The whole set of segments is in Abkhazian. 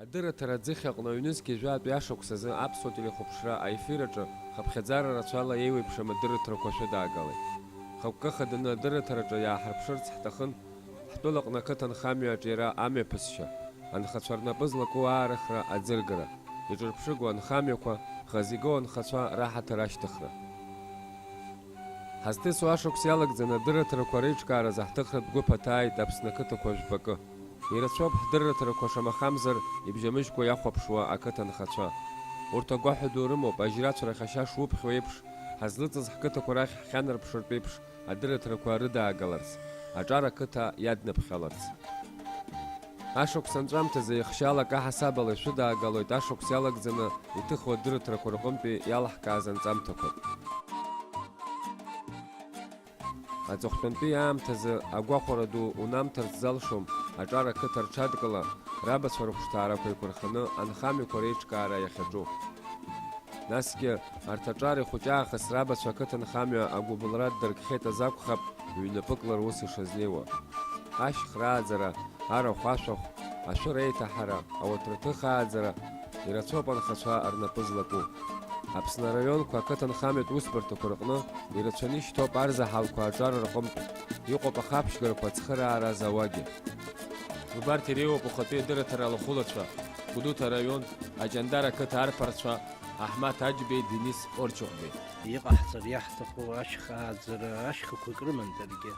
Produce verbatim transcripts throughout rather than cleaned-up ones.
Адырраҭара аӡыхь аҟны ҩнызқь жәаатәи ашықәс азы аԥсуа телехәаԥшра аефир аҿы хыԥхьаӡара рацәала еиуеиԥшым адырраҭарақәа шәыдаагалеит. Хықәкы хаданы адырраҭараҿы иааҳарԥшырц ҳҭахын, ҳтәылаҟны ақыҭанхамҩа аҿиара амҩаԥысшьа, анхацәа рнапы злаку аарыхра аӡыргара, иҿырԥшыгоу анхамҩақәа, хазы игоу анхацәа раҳаҭыр ашьҭыхра. Ҳазҭысу ашықәс иалагӡаны адырраҭарақәа реиҿкааразы ҳҭыхратә гәыԥ аҭааит Аԥсны ақыҭақәа жәпакы. Ирацәоуп ҳдырраҭарақәа, шамахамзар, ибжьамыжькәа иахәаԥшуа ақыҭанхацәа. Урҭ агәаҳәа ду рымоуп, ажьрацәа рахь ашьа шуԥхьо еиԥш, ҳазлыҵыз ҳқыҭақәа рахь ҳхьанарԥшыртә еиԥш, адырраҭарақәа рыдаагаларц, аҿар ақыҭа иаднаԥхьаларц. Ашықәс анҵәамҭазы еихшьаалак аҳасабала ишәыдаагалоит ашықәс иалагӡаны иҭыху адырраҭарақәа рҟынтәи иалаҳкааз анҵамҭақәа. Аҵыхәтәантәи аамҭазы агәахәара ду унамҭарц залшом аҿар ақыҭа рҽадкыла, рабацәа рыхәшҭаарақәа еиқәырханы анхамҩақәа реиҿкаара иахьаҿу. Насгьы, арҭ аҿар ихәыҷаахыс рабацәа ақыҭанхамҩа агәыбылра ддыркхьеит азакәхап, ҩнапыкла рус ишазнеиуа. Ашьхрааӡара, арахә-ашәахә, ашәыр еиҭаҳара, ауаҭраҭыхааӡара, ирацәоуп анхацәа рнапы злаку. Аԥсны араионқәа ақыҭанхамҩатә усбарҭақәа рҟны ирацәаны ишьҭоуп арзаҳалқәа аҿар рҟынтә, иҟоуп ахаԥшьгарақәа ацхыраара зауагьы. Убарҭ иреиуоуп ухатәи адырраҭара алахәылацәа, Гәдоуҭа араион, Аҷандара ақыҭа арԥарцәа, Аҳмаҭ Аџьбеи Денис Орчыхәбеи. Иҟаҳҵар иаҳҭаху ашьхааӡара, ашьхақәак рыман даргьы.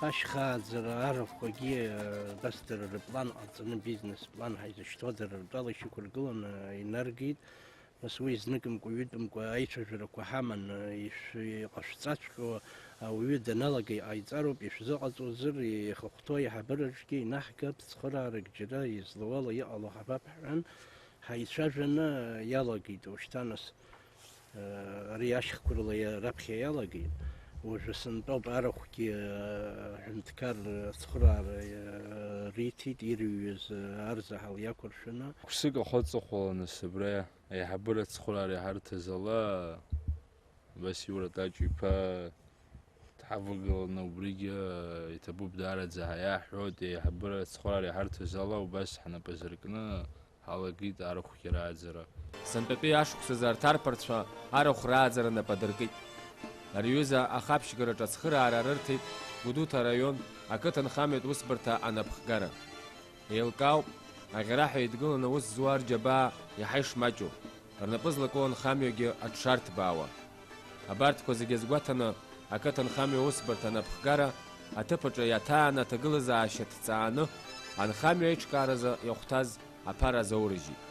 Ашьхааӡара арахәқәагьы, э, абас дара рыплан ҟарҵаны, бизнес план ҳаизышьҭоу дара ртәала ишьақәыргыланы инаргеит. Нас уи зныкымкәа, ҩытәымкәа аицәажәарақәа ҳаман, ишәҟашәҵаҵәҟьоу ауаҩы даналага иҟаиҵароуп, ишәзыҟаҵозар, ихахәҭоу аиҳабыраҿгьы инаҳгап, цхыраарак џьара излоу ала иҟало ҳабап ҳҳәан, ҳаицәажәаны иалагеит. Ушьҭа нас, э, ари ашьхқәа рыла иа-, раԥхьа иалагеит. Уажәы сынтәоуп арахәгьы, э, аҳәынҭқар, э, ацхыраара, э, риҭеит, ирыҩуаз, э, арзаҳал иақәыршәаны. Қәсык ахы аҵыхәаланы сыбра аиҳабыра ацхыраара иҳарҭаз ала, Васиура Таҷ-иԥа дҳавагыланы убригьы иҭабуп даараӡа ҳәа иаҳҳәоит, еиҳабыра ацхыраара иҳарҭаз ала убас ҳнапы азыркны ҳалагеит арахәгьы рааӡара. Сынтәатәи ашықәсазы арҭ арԥарцәа арахә рааӡара нап адыркит. Ари аҩыза ахаԥшьгараҿы ацхыраара рырҭеит Гәдоуҭа араион ақыҭанхамҩатә усбарҭа анапхгара. Еилкаауп, аӷьараҳәа еидгыланы аус зуа рџьабаа иаҳа ишмаҷу, рнапы злаку анхамҩагьы аҽшарҭбаауа. Абарҭқәа зегьы азгәаҭаны, ақыҭанхамҩа усбарҭа анапхгара аҭыԥ аҿы иаҭааны аҭагылазаашьа ҭҵааны, анхамҩа аиҿкааразы иахәҭаз аԥара азоурыжьит.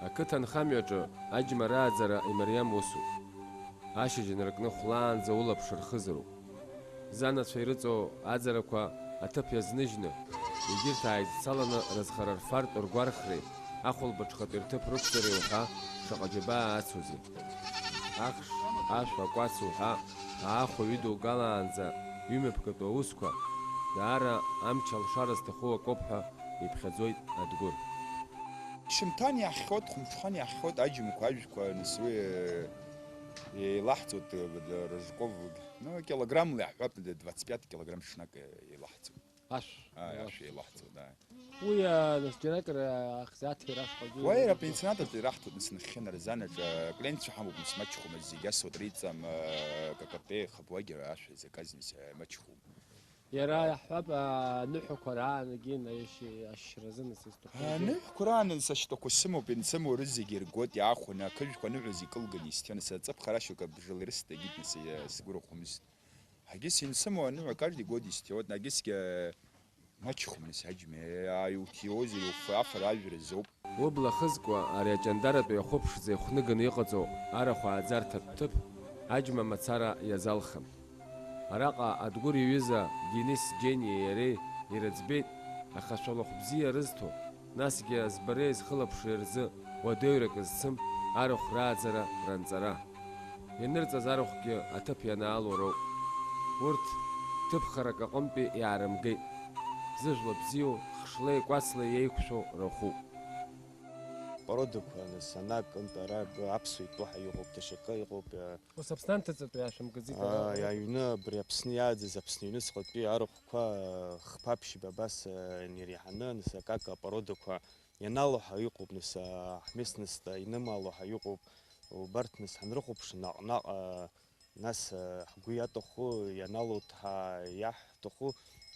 Ақыҭанхамҩаҿы аџьма рааӡара имариам усуп. Ашьыжь инаркны хәлаанӡа улаԥш рхызароуп. Занацәа ирыҵоу аӡарақәа аҭыԥ иазныжьны, егьырҭ ааидцаланы рызхара рфартә ргәархреи, ахәылбыҽхатәи рҭыԥ рықәҵареи уҳәа шаҟа џьабаа ацузеи! Ахш, ашә, акәац уҳәа, аахәа ҩыдугалаанӡа ҩымҩаԥгатәу аусқәа, даара амч алшара зҭаху акоуп ҳәа иԥхьаӡоит Адгәыр. Шьымҭан иаҳхьоит, хәымҽхан иаҳхьоит аџьмақәа, ажәқәа, нас уи, еилаҳҵоит, э, рыжков, ну, килограммла иаҳҳәап, двадцать пять килограмм ҽнак, э, еилаҳҵоит. Ашә. Ааи, ашә еилаҳҵоит, ааи. Уи, а, нас џьаракыр, а, ахзааҭгара ашҟагьы. Уа иара апансионат аҿы ираҳҭоит, нас, нахьхьи нарзанаҿ, а, кленцәа ҳамоуп, нас, мачхәума, зегь асуа риҵам, а, какапе, хабуагьы ашә заказница, а, мачхәума. Иара иаҳҳәап, а, аныҳәақәа раан егьи наишьи ашьшьразы, нас, изҭаху. Аныҳәқәа раан, нас, ашьтәақәа сымоуп, иансымоу рызегьы иргоит, иаахәаны, ақыжәқәа аныҳәаз икылганы исҭиуан, нас, аҵыԥхарашьоуп, абжала ирысҭагьит, нас, иа-, сгәы рахәымызт. Агьыс иансымоу аныҳәа каждый год исҭиуан, агьысгьы, э, мачхәума, нас, аџьма, э, иуҭиуазеи, иуф-, афара ажәра азоуп. Убла хызкуа ари аҷандаратәи ахәы ԥшӡа ихәныганы иҟаҵоу арахә ааӡарҭатә ҭыԥ аџьма мацара иазалхым. Араҟа Адгәыр иҩыза Денис Џьениеи иареи ирыӡбеит, аха шәалахә бзиа рызҭо, насгьы азбареи зхылаԥшреи рзы уадаҩрак зцым арахә рааӡара ранҵара. Ианырҵаз арахәгьы аҭыԥ ианаало роуп. Урҭ ҭыԥхарак аҟынтәи иаарымгеит. Зыжәла бзиоу, хшлеи кәацлеи еиқәшәо рахәуп. Апородақәа, нас, ана акынтә, ара акы аԥсуа итәы ҳәа иҟоуп, даҽакы иҟоуп, э, Ус Аԥсны анҭыҵатәи ашәа мкыӡеит, а, ара аҩны абри Аԥсны иааӡаз, Аԥсны иҩныҵҟатәи арахәқәа, э, хԥа-ԥшьба абас, э, инареиҳаны, нас, акака апородақәа ианалоу ҳәа иҟоуп, нас, а, ҳместность инымало ҳәа иҟоуп, убарҭ, нас, ҳанрыхәаԥш наҟ-наҟ, а, Нас, э, ҳгәы иаҭаху, ианалоҭ ҳәа иаҳҭаху,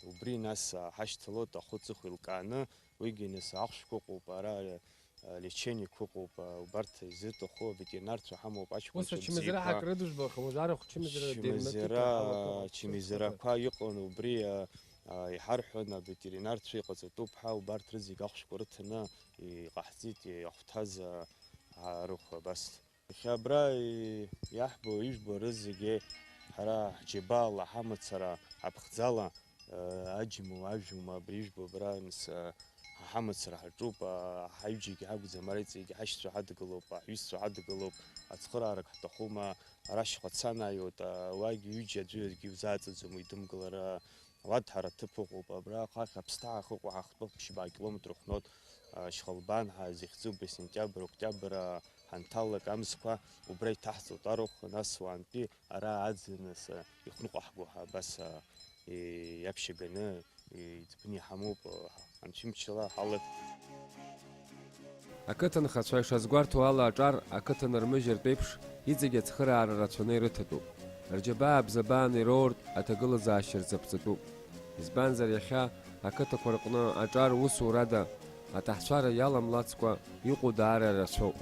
убри нас, э, ҳашьҭалоит ахәы-ҵыхә еилкааны, уигьы нас ахәшәқәа ыҟоуп, ара, э, лечениеқәа ыҟоуп, э, убарҭ изыҭаху аветеринарцәа ҳамоуп, Ус аҷкәынцәа ачымазара бзиақәа. Ҳакрыдыжәбахым, уажәы арахә чымазара Чымазара, дерматит ҳәа алақәа чымазарақәа ыҟоуп, ыҟан, убри, э, э, иҳарҳәон аветеринарцәа иҟаҵатәуп ҳәа, убарҭ рызегь ахәшәқәа рыҭаны иҟаҳҵеит, иахәҭаз, э, арахә абас. Иахьа абра иаҳбо, ижәбо рызегьы ҳара ҳџьабаала, ҳамацара аԥхӡала, аџьмоу, ажәмоу, абри ижәбо абра, мс, ҳамацара ҳаҿуп, ҳаҩыџьагьы ҳакәӡам, ара иҵегьы ҳашьцәа ҳадгылоуп, ҳҩызцәа ҳадгылоуп, ацхыраарак ҳҭахума, ара ашьха цанаиоит, уагь ҩыџьа аӡәы иузааҵаӡом уидымгылара. Уа дҳара ҭыԥ ыҟоуп, абра ахахь Аԥсҭаа ахьыҟоу ҳахԥа ԥшьба километр хәноуп, а, Шьхалбан ҳәа зыхьӡу, убри сентиабр, октиабр, а, ҳанҭалалак амзқәа убра иҭаҳҵоит арахә, нас уаантәи ара аӡыныс, а, ихныҟәаҳго ҳәа абас, а, и-, иаԥшьаганы, и-, иӡбны иҳамоуп, а, анцәа имчала ҳалак. Ақыҭанхацәа ишазгәарҭо ала, аҿар ақыҭа нармыжьыртә еиԥш, иҵегь ацхыраара рацәаны ирыҭатәуп. Рџьабаа бзабааны ироуртә аҭагылазаашьа рзаԥҵатәуп. Избанзар, иахьа ақыҭақәа рҟны аҿар усурада аҭаҳцәара иаламлацкәа иҟоу даара рацәоуп.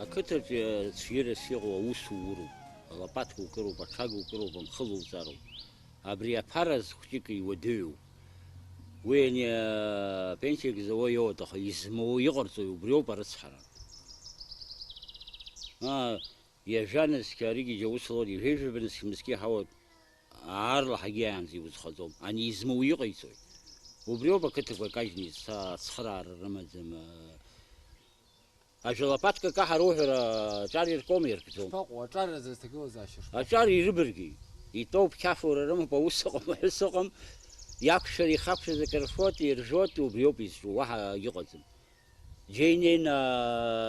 Ақыҭаҿы цәгьарас иҟоу аус ууроуп, алапаҭа укыроуп, аҽага укыроуп, амхы лоуҵароуп. Абри аԥара зхәҷык иуадаҩу. Уи ани апенсиагьы зауа иоуеит, аха измоу иҟарҵои, убриоуп арыцҳара. Аа, ҩажәа нызқь аригьы џьа ус лоуит, ҩажәа-ҩажәа нызқь мызқьы иҳауеит, аарлаҳагьы иаанӡа иузхаӡом, ани измоу иҟаиҵои? Убриоуп ақыҭақәа кажьны изца-, ацхыраара рымаӡам. Ажәа лопатка каҳар уҳәара аҿар иркуама, иркӡом? Шԥаҟоу, аҿар азы зҭагылазаашьа шԥаҟоу? Аҿар ирыбаргьы, итәоуп, қьафура рымоуп, аус ыҟам, аҳәыс ыҟам, иақәшәар, ихақәшәаз акрырфоит, иржәуеит, убриоуп изҿу, уаҳа акгьы ыҟаӡам. Џьа инеины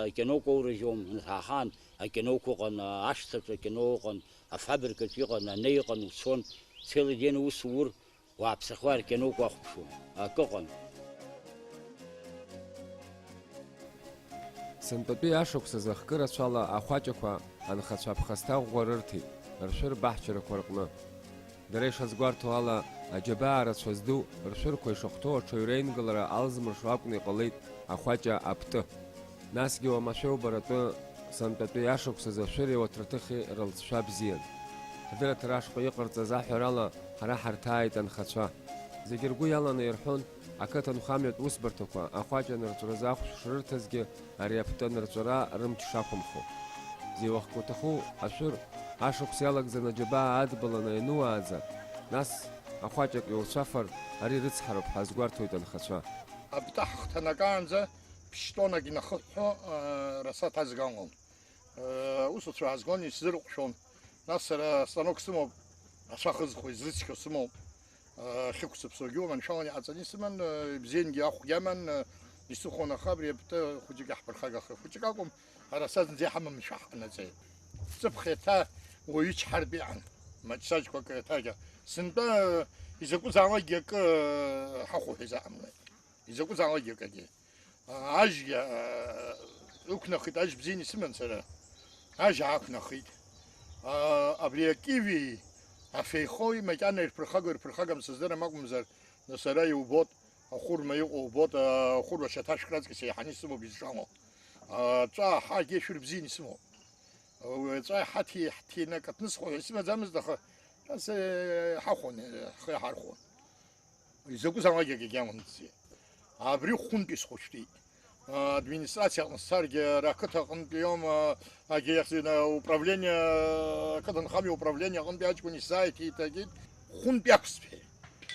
акино кәоурыжьуам, ҳаахаан акиноқәа ыҟан, ашҭаҿы акино ыҟан, афабрикаҿы иҟан, ана иҟан, уцон, целый день аус уур, уааԥсахуа аркьаноуп уахәаԥшуа, акы ыҟан. Сынтәатәи ашықәсазы хкы рацәала ахәаҷақәа анхацәа ԥхасҭа ӷәӷәа рырҭеит ршәыр баҳчарақәа рҟны. Дара ишазгәарҭо ала, аџьабаа рацәа зду ршәырқәа ишахәҭоу аҽаҩреингылара алзмыршо акәны иҟалеит ахәаҷа аптәы. Насгьы уамашәа убаратәы сынтәатәи ашықәсазы ашәыри ауаҭраҭыхи рылҵшәа бзиан. Ҳдырраҭара ашҟа иҟарҵаз аҳәарала, ҳара ҳарҭааит анхацәа. Зегьы ргәы иаланы ирҳәон, ақыҭанхамҩатә усбарҭақәа ахәаҷа анырҵәразы ахәшә шрырҭазгьы, ари аптәы анырҵәара рымч шақәымхо. Зеиуахк уҭаху ашәыр ашықәс иалагӡаны аџьабаа адбаланы иануааӡа, нас ахәаҷак иуцәафар, ари рыцҳароуп ҳәа азгәарҭоит анхацәа. Аптәы ҳхҭанакаанӡа ԥштәонак инахыҳәҳәо, э, расаҭа азган лон. Э, усуцәа аазгон, исзырҟәшәон. Нас сара станок сымоуп, ацәа хызхуа изрыцқьо сымоуп. Э, хьықәцыԥсуагьы уаманшәалан иҟаҵаны исыман, э, ибзиангьы ахәгьы аман, э, исыхон, аха абри аптәы хәыҷык иаҳԥырхагахеит. Хәыҷык акәым, ара са зынӡа иҳамам шәаҳҟанаҵеит. Ҵыԥх еиҭа уаҩы чҳартә иҟан, маҷсаҷқәак еиҭагьы. Сынтәа, э, изакәызаалакгьы акы, э, ҳахәо ҳәа изаҳамлеит. Изакәызаалакгьы акагьы. Ажьгьы, аа, ықәнахит, ажь бзианы исыман сара. Ажь аақәнахит. Аа, абри акиви, афеихои макьана ирԥырхаго, ирԥырхагам сыздырам акәымзар, сара иубот, ахәырма иҟоу убот, ахәырма шьаҭашәк раҵкыс еиҳаны исымоуп изҿало. Аҵәа аҳагьы шәыр бзианы исымоуп. Уи аҵәа иҳаҭи-, ҳҭины акаҭнысхуа ҳәа исымаӡамызт, аха нас, э, ҳахәон, э, ҳхы иаҳархәон. Изакәызаалак акгьы амамзи. Абри хәынтә исхәышәтәит. Администрациа аҟны сцаргьы, ара ақыҭа аҟынтәи иоума, агьи иахьӡ-, управление, ақыҭанхамҩа управление аҟынтәи аҷкәын исзааиҭеит, агьи хәынтә иақәсҳәеит.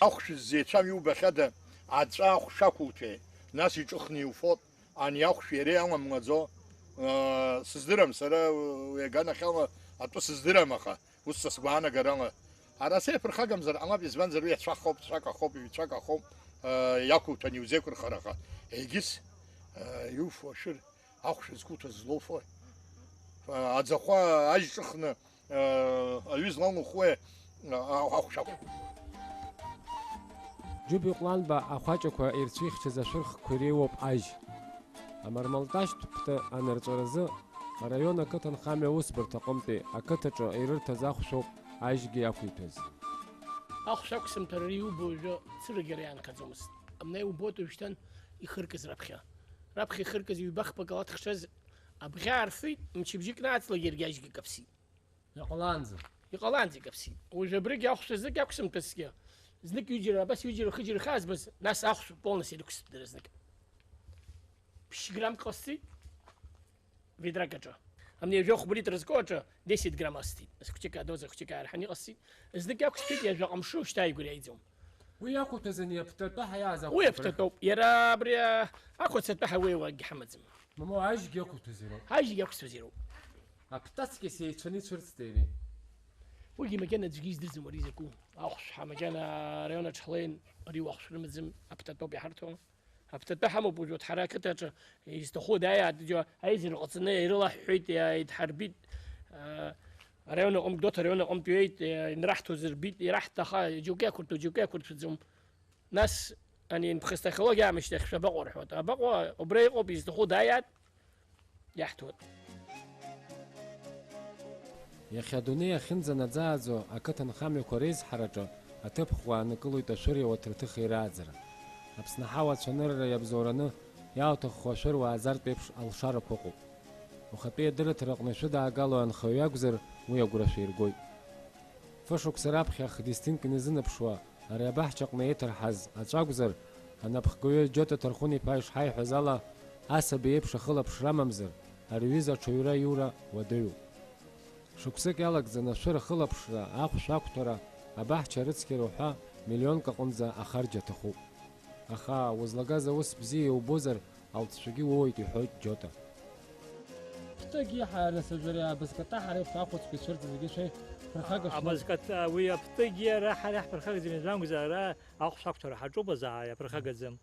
Ахәшә ззеицәам иубахьада, аҵәа ахә шақәуҭәеи, нас иҿыхны иуфот, ани ахәшә иара иаламлаӡо, аа, сыздырам сара уи аганахьала атәы сыздырам, аха Ус са сгәаанагарала. Ара сеиԥырхагамзар ҟалап, избанзар уи ацәа хоуп, цәак ахоуп, ҩцәак ахоуп, э, иақәуҭәан иузеиқәырхар, аха егьыс Иуфо ашәыр, ахәшә зқәуҭәаз злоуфои? Аӡахәа ажь ҿыхны, аҩы злалухуеи, ахәшә акәу? Џьубиҟәланба ахәаҷақәа ирцәихьчаз ашәырхқәа иреиуоуп ажь. Амармалташьтә ԥты анырҵәаразы араион ақыҭанхамҩа аусбарҭа аҟынтәи ақыҭаҿы ирырҭаз ахәшәоуп ажьгьы иақәиҭәаз. Ахәшә ақәсымҭәар иубо уажәы цырагьы ара иаанхаӡомызт. Амнеи убоит уажәшьҭан ихыркыз раԥхьа. Раԥхьа ихыркыз ҩба-хԥа калаҭ хшаз абӷьы аарфеит, мчыбжьык нааҵлак иаргьы ажьгьы каԥсит. Иҟалаанӡа. Иҟалаанӡа икаԥсит. Уажә абригь ахәшә знык иақәсымҭазҭгьы, знык ҩыџьара, абас ҩыџьара, хыџьара ихаазбаз, нас ахәшә полностью ирықәсымҭ дара знык. Ԥшь граммк ҟасҵеит. Ведрак аҿы. Амни жәохә литр зку аҿы десять грамм асҭеит. Хәҷык адоза хәҷык аарҳәаны иҟасҵеит. Знык иақәсҭәеит, иажәа ҟамшы шьҭа игәра иаиӡом. Уи ақәҭәаз ани аԥҭатәы ҳәа иааз Уи ақәҭәа. Аԥҭатәоуп. Иара абри, а, ақәацатәы ҳәа уеиуагьы ҳамаӡам. Мамоу, ажьгьы ақәҭәаз ироуп. Ажьгьы ақәсҭәаз ироуп. Аԥҭацгьы сеицәаны ицәырҵт иара. Уигьы макьана аӡәгьы издырӡом ари закәу. Ахәшә ҳәа макьана араион аҿы ҳлеин, ари уахәшә рымаӡам, аԥҭатәоуп иҳарҭо. Аԥҭатәы ҳамоуп уажәы, ҳара ақыҭаҿы изҭаху дааиааит, џьоук аизара ҟаҵаны ирылаҳҳәеит, иааидҳарбеит, аа, араион аҟынтә, Гәдоуҭа араион аҟынтә иҩеит, инраҳҭозар рбеит, ираҳҭ, аха џьоук иақәырҭәо, џьоук иақәырҭәаӡом. Нас, ани, ԥхасҭа ахологиа аамышьҭахь шәабаҟоу рҳәоит. Абаҟоу, убра иҟоуп, изҭаху дааиааит. Иаҳҭоит. Иахьа адунеи ахьынӡанаӡааӡо ақыҭанхамҩақәа реизҳараҿы аҭыԥ ӷәӷәа аанкылоит ашәыри ауаҭраҭыхи рааӡара. Аԥсны аҳауа ацәанырра иабзоураны иаауҭаххо ашәыр уааӡартә еиԥш алшарақәа ыҟоуп. Ухатәи адырраҭара аҟны шәыдаагало анхаҩы иакәзар, уи агәра шәиргоит. Фышықәса раԥхьа Христинкин изынаԥшуа ари абаҳчаҟны еиҭарҳаз аҵәа акәзар, анапхгаҩы Џьота Ҭархәын-иԥа ишҳаиҳәаз ала, асаби иеиԥш ахылаԥшра амамзар, ари аҩыза аҽаҩра иура уадаҩуп. Шықәсык иалагӡаны ашәыр ахылаԥшра, ахәшә ақәҭәара, абаҳча арыцқьара уҳәа миллионк аҟынӡа ахарџь аҭахуп. Аха узлагаз аус бзиа иубозар, алҵшәагьы уоуеит, иҳәоит Џьота. Ԥтыгьы ҳара сажәари абызката ҳара иахәҭахәыцқәа ицәырҵызгьы шәеи ԥырхагашәа. Абызката уи аԥтыгьы ара ҳара иаҳԥырхагӡам, избан акәзар, ара ахәшә ақәҭәара ҳаҿуп, азы иаԥырхагӡам.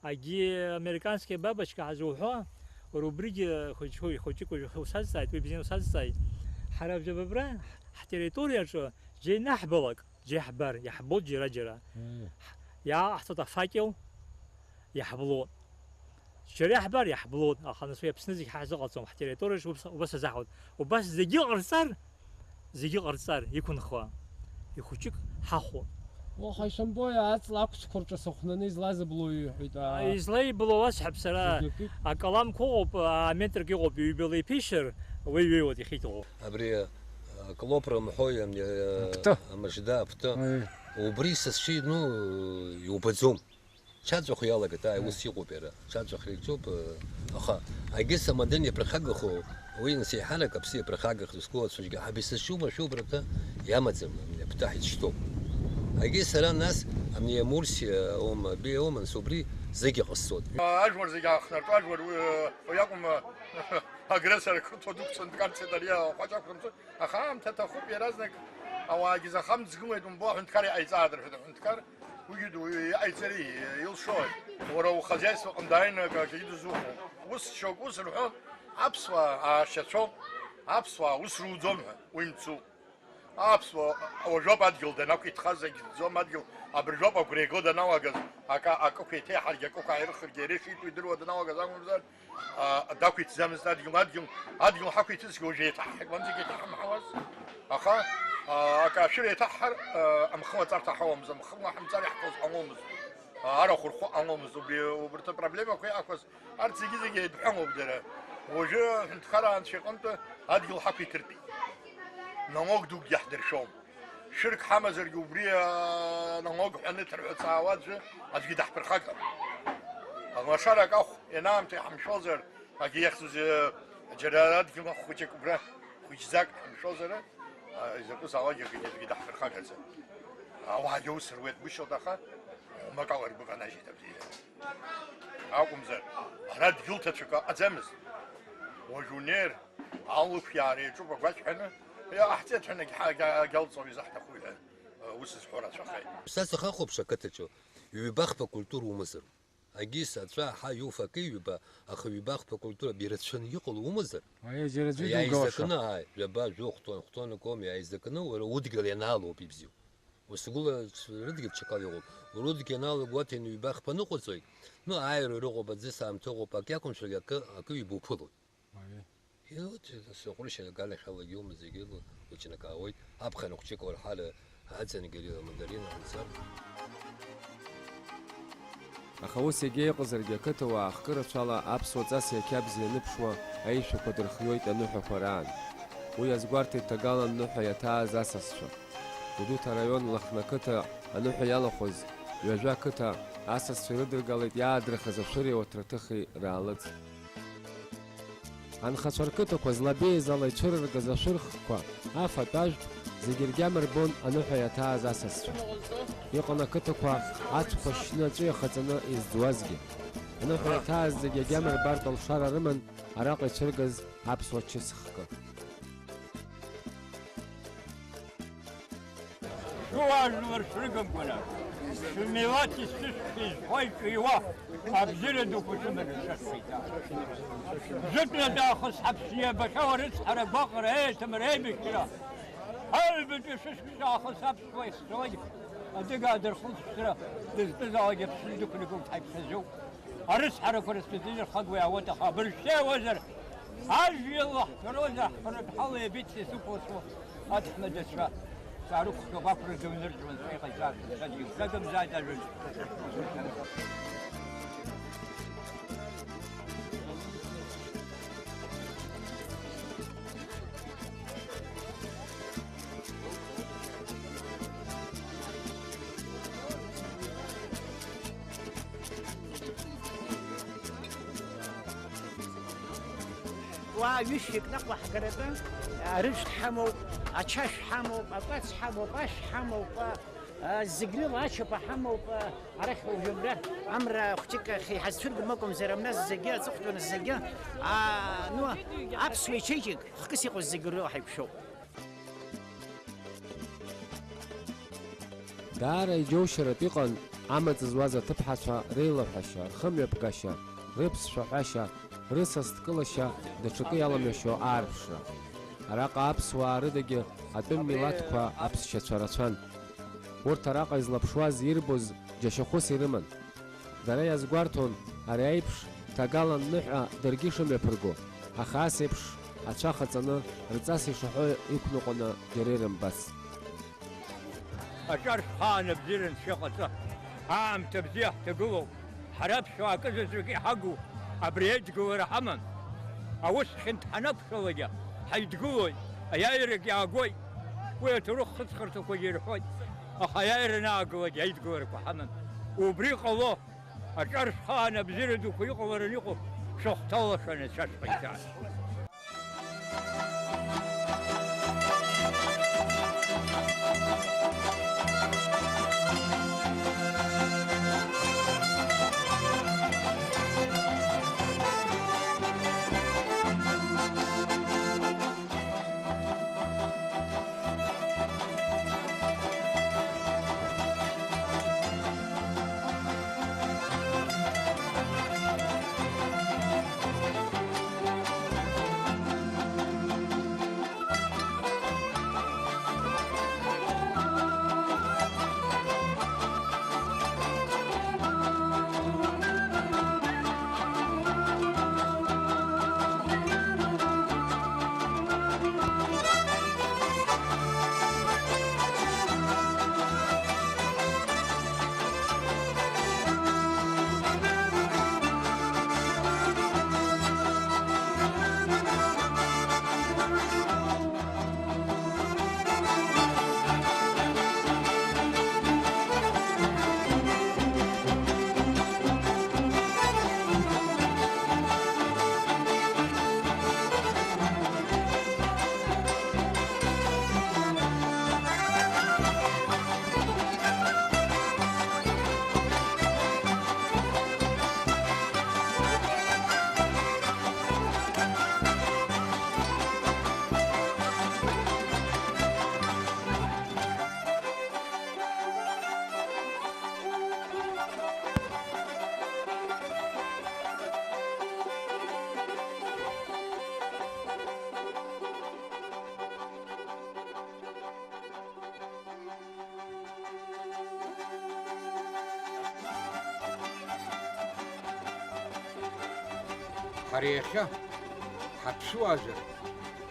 Агьи американские бабочка ҳазуҳәо, уара убригьы хәыҷ-, хәыҷык уажәы усазҵааит, уи бзианы усазҵааит. Ҳара абжьабабра ҳтерриториаҿы џьа инаҳбалак, џьа иаҳбар, иаҳбоит џьара-џьара. Мм. Иааҟаҳҵоит афакел, иаҳблуеит. Џьара иаҳбар, иаҳблуеит, аха нас уи Аԥсны зегь ҳазыҟаҵом, ҳтерриториаҿ убас, убас азаҳауеит. Убас зегьы ҟарҵар, зегьы ҟарҵар, иқәынхауа, ихәыҷык ҳахәо. Уаха ишамбои, аҵла ақәцәқәа рҿы сыхәнаны излазыблуи, иҳәеит, аа. Излаиблуа уасҳәап сара, зегьы акит. Акаламқәа ыҟоуп, аметрк ыҟоуп, ҩбала иԥишьыр, уи ҩеиуеит, ихьит уҟоуп. Абри, а, клоп рымҳәои, ами, а, Аԥты. Амыжда аԥты. Аи. Убри сасшьы, ну, иубаӡом. Чаҵәахә иалагеит, ааи, ус иҟоуп иара. Чаҵәахра ицоуп, аха агьыс амадын иаԥырхагахо, уи нас еиҳарак аԥсы иаԥырхагахо зқәу ацәажәга ҳаб исызшьума шәоуп рҳәа иамаӡам, амни аԥҭа ҳицәшьҭоуп. Агьыс ара нас, амни амурсиа аума, абри аума, нас убри зегь иҟасҵоит. Ажәлар зегь аахнартәу ажәлар уи, уи акәым, агрессор ақырҭуа дықәҵаны дкарцеит ари ахәаҷ ақәымҵо. Аха аамҭа аҭахуп, иаразнак ауаагьы заха амҵ згылоит, умбо, аҳәынҭқар иҟаиҵааит, рҳәеит, аҳәынҭқар, уигьы ду-, иҟаиҵари, илшои? Уара ухозиаствоҟны дааины акы, акгьы дызухәом. Ус шьоук ус рҳәон, аԥсуаа аашьацәоуп, аԥсуаа ус руӡом ҳәа, уи мцуп. Аԥсуаа уажәоуп адгьыл данақәиҭхаз, агьӡӡом адгьыл, абыржәоуп агәра иго даналагаз, акы, акықә еиҭеиҳаргьы, акықә ааирыхыргьы, иара ишитәу идыруа даналагаз акәымзар, а, дақәиҭӡамызт адгьыл, адгьыл, адгьыл ҳақәиҭызҭгьы уажә еиҭаҳҳаит, уанӡагьы еиҭаҳамҳауаз. Аха, а, акы ашәыр еиҭаҳҳар, а, амхы лаҵарҭа ҳауамызт, амхы ла ҳамҵар иаҳҭоз ҟаломызт. А, арахә рхәы ҟаломызт, убри, убарҭ апроблемақәа иаақәаз, арҭ зегьы-зегьы еидҳәалоуп дара. Уажәы аҳәынҭқараа анцәа иҟынтә адгьыл ҳақәиҭыртәит. Налог дукгьы ҳдыршәом. Шәырк ҳамазаргьы убри, аа, налог ҳәа анырҭар ҳәа ҵаауа аӡәы, аӡәгьы даҳԥырхагам. Лашарак ахә ианаамҭа иҳамшәозар, акгьы иахьӡыз, џьара адгьыл ахә хәыҷык убра хәыҷӡак ҳамшәозар, аа, изакәызаалакгьы акгьы аӡәгьы даҳԥырхагаӡам. Ауаагьы аус руеит, гәышьоит, аха хәмакала ргәы канажьит абзиара. Акәымзар, ара дгьыл ҭацәык ыҟаӡамызт. Уажә унеир, алыхәиаара иаҿуп агәашә ҳәаны, иҟаҳҵеит ҳәа, егьҳа-, егьа-, егьалҵуам изаҳҭаху ҳәа, ус зҳәо рацәахеит. Са сахахәаԥш ақыҭаҿы ҩба-хԥа культура умазароуп. Агьыс, аҵәа, аҳа, иуфа, акы ҩба, аха ҩба-хԥа культура ирацәаны иҟало умазар, Аиааира аӡәы иааизакны, иугауашьа. Ааи, жәаба, жәохә тонн, хә-тоннак ауми иааизакны, уара удгьыл ианаалоуп ибзиоу. Ус гәыла рыдгьыл ҽакала иҟоуп. Уара удгьыл ианаалоуп, гәаҭеины ҩба-хԥа ныҟәаӡоит. Ну, ааира рыҟоуп, аӡы саамҭа ыҟоуп, ак иакәымшәагьы акы, акы ҩба уԥылоит. Аиеи. Иуҭ, сыҟәрышьа аганахьала иумаз зегьы лыҷнакаауеит, аԥхын хәҷык уарҳара аӡынгьы амандарина анцар. Аха ус егьа иҟазаргьы, ақыҭауаа хкы рацәала аԥсуа ҵас иақьабз ианыԥшуа аишәақәа дырхиоит аныҳәақәа раан. Уи азгәарҭеит ҭагалан ныҳәа иаҭааз асасцәа. Гәдоуҭа араион Лыхны ақыҭа аныҳәа иалахәыз ҩажәа ақыҭа асасцәа ирыдыргалеит иаадырхыз ашәыри ауаҭраҭыхи раалыҵ. Анхацәа рқыҭақәа злабеиаз ала ицәырыргаз ашәырхқәа, афатә-ажәтә, зегьы ргьама рбон аныҳәа иаҭааз асасцәа. Иҟан ақыҭақәа ацәқәа шьны аҵәы иахаҵаны изӡуазгьы. Аныҳәа иаҭааз зегьы агьама рбартә алшара рыман араҟа ицәыргаз аԥсуа чысхкы. Шәуаажәлар шәрыгымкәа, шәмилаҭи сышәхи зҳәо иҿиуа абзиара дуқәа шәыманы шәашәҳәеит. Жәытәнатә аахыс ҳаԥсны иабахьоу арыцҳара, агәаҟра, аиаҭымра, аибашьра, аҩбатәи шәышықәса аахыс аԥсуа ихьӡауагь адыгаа дырхылҵшәра дызтәызаалак Аԥсны дықәнагоуп ҳаиԥхьаӡоуп. Арыцҳарақәа рацәаӡаны ирхагоу иаауеит, аха абыржәшьҭа иауазар, ажәҩан лаҳҭароуазар, ҳҳәаратә ҳала иабеит са исықәлацәоу аҭаҳмадацәа. Саарықәшәоуп, ақәра ду нырҵуан, сара иҟаиҵааит, сара дагымзааит ажәҩан. Уаа ҩышәҩык наҟ уаҳгаратәы, арыжәтә ҳамоуп, ачашә ҳамоуп, акәац ҳамоуп, ашә ҳамоуп, а, а, зегь рыла ачаԥа ҳамоуп, а, арахь уажәы абра амра хәҷык ахь иҳазцәыргом акәымзар, амра зегьы, аҵыхәтәаны зегьы, а, ну, аԥсуа ичеиџьык хкыс иҟоу зегь рыла ҳаиқәшәоуп. Даара иџьоушьаратә иҟан амаҵ зуаз аҭыԥҳацәа реилаҳәашьа, рхымҩаԥгашьа, рыԥсшәаҳәашьа, рысас дкылашьа, даҽакы иаламҩашьо аарԥшра. Араҟа аԥсуаа рыдагьы атәым милаҭқәа аԥсшьацәа рацәан. Урҭ араҟа излаԥшуаз ирбоз џьашьахәыс ирыман. Дара иазгәарҭон, ари аиԥш ҭагалан ныҳәа даргьы шымҩаԥырго, аха ас еиԥш ацәа хаҵаны, рҵас ишаҳәо иқәныҟәаны џьара ирымбацт. Аҿар шәхаан абзиара анцәа иҟаҵа, аамҭа бзиа ҳҭагылоуп, ҳара аԥсуаа акы заҵәык иҳагу абри аидгылара ҳаман. Аус хьанҭа ҳанақәшәалакгьы ҳаидгылоит, аиааирагь иаагоит, уи аҭоурых хыҵхырҭақәагьы ирҳәоит, аха аиааира анаагалак аидгыларақәа ҳаман. Убри ҟало, аҿар шәхаан абзиара дуқәа иҟалараны иҟоуп, шәыхәҭалашан ацәа шәҟаиҵа. Ари иахьа ҳаԥсуазар,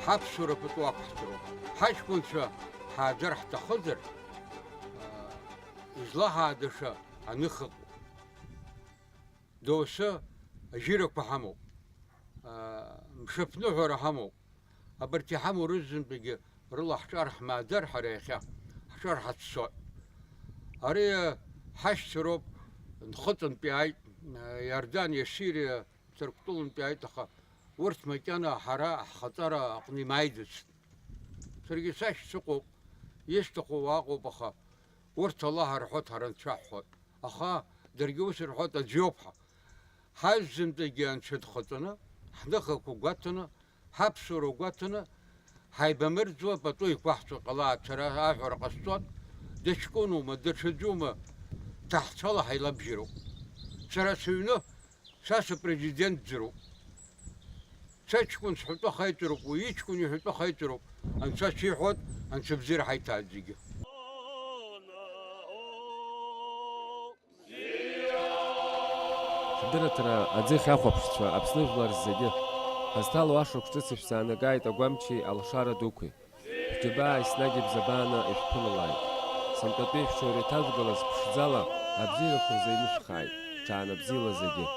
ҳаԥсуара пату ақәҳҵароуп. Ҳаҷкәынцәа ҳааӡар ҳҭахызар, аа, излаҳаадаша аныха ыҟоуп. Доусы ажьирақәа ҳамоуп, аа, мшаԥныҳәара ҳамоуп. Абарҭ иҳамоу рызынтәыгьы рыла ҳҿар ҳмааӡар, ҳара иахьа ҳҿар ҳацәцоит. Ари ҳашьцәа роуп, Нхыҵынтәи ааит, Иорданиа, Сириа, Ҭырқәтәылантәи ааит, аха урҭ макьана ҳара ҳхаҵара аҟны имааиӡацт. Саргьы сашьцәа ыҟоуп, исҭаху уа ыҟоуп, аха урҭ Аллаҳ рҳәоит, ҳара Анцәа ҳҳәоит. Аха даргьы ус рҳәоит, аӡә иоуп ҳәа. Ҳаззынтәагьы Анцәа дхаҵаны, ҳныхақәа гәаҭаны, ҳаԥсуара гәаҭаны, ҳаибамырӡуа пату иқәаҳҵо ҟалааит, сара аҳәара ҟасҵоит, дыҷкәынума, даҽаӡәума, ҭаҳцәала ҳаилабжьароуп. Сара сыҩны, са сыпрезидентӡароуп. Сыҷкәын сҳәатәы хаиҵароуп, уи иҷкәын иҳәатәы хаиҵароуп. Анцәа шиҳәоит, Анцәа бзиара ҳаиҭааит зегьы. Ҳдырраҭара аӡыхь ахәаԥшцәа, Аԥсны жәлар зегьы. Ҳазҭало ашықәс ҿыц ишәзаанагааит агәамчи алшара дуқәеи. Шәџьабаа еснагь ибзабааны ишәԥылалааит. Сынтәатәи шәҽеилеиҭажәгалаз ԥшӡала абзиарақәа рзы инышәхааит. Ҽаанбзиала зегьы.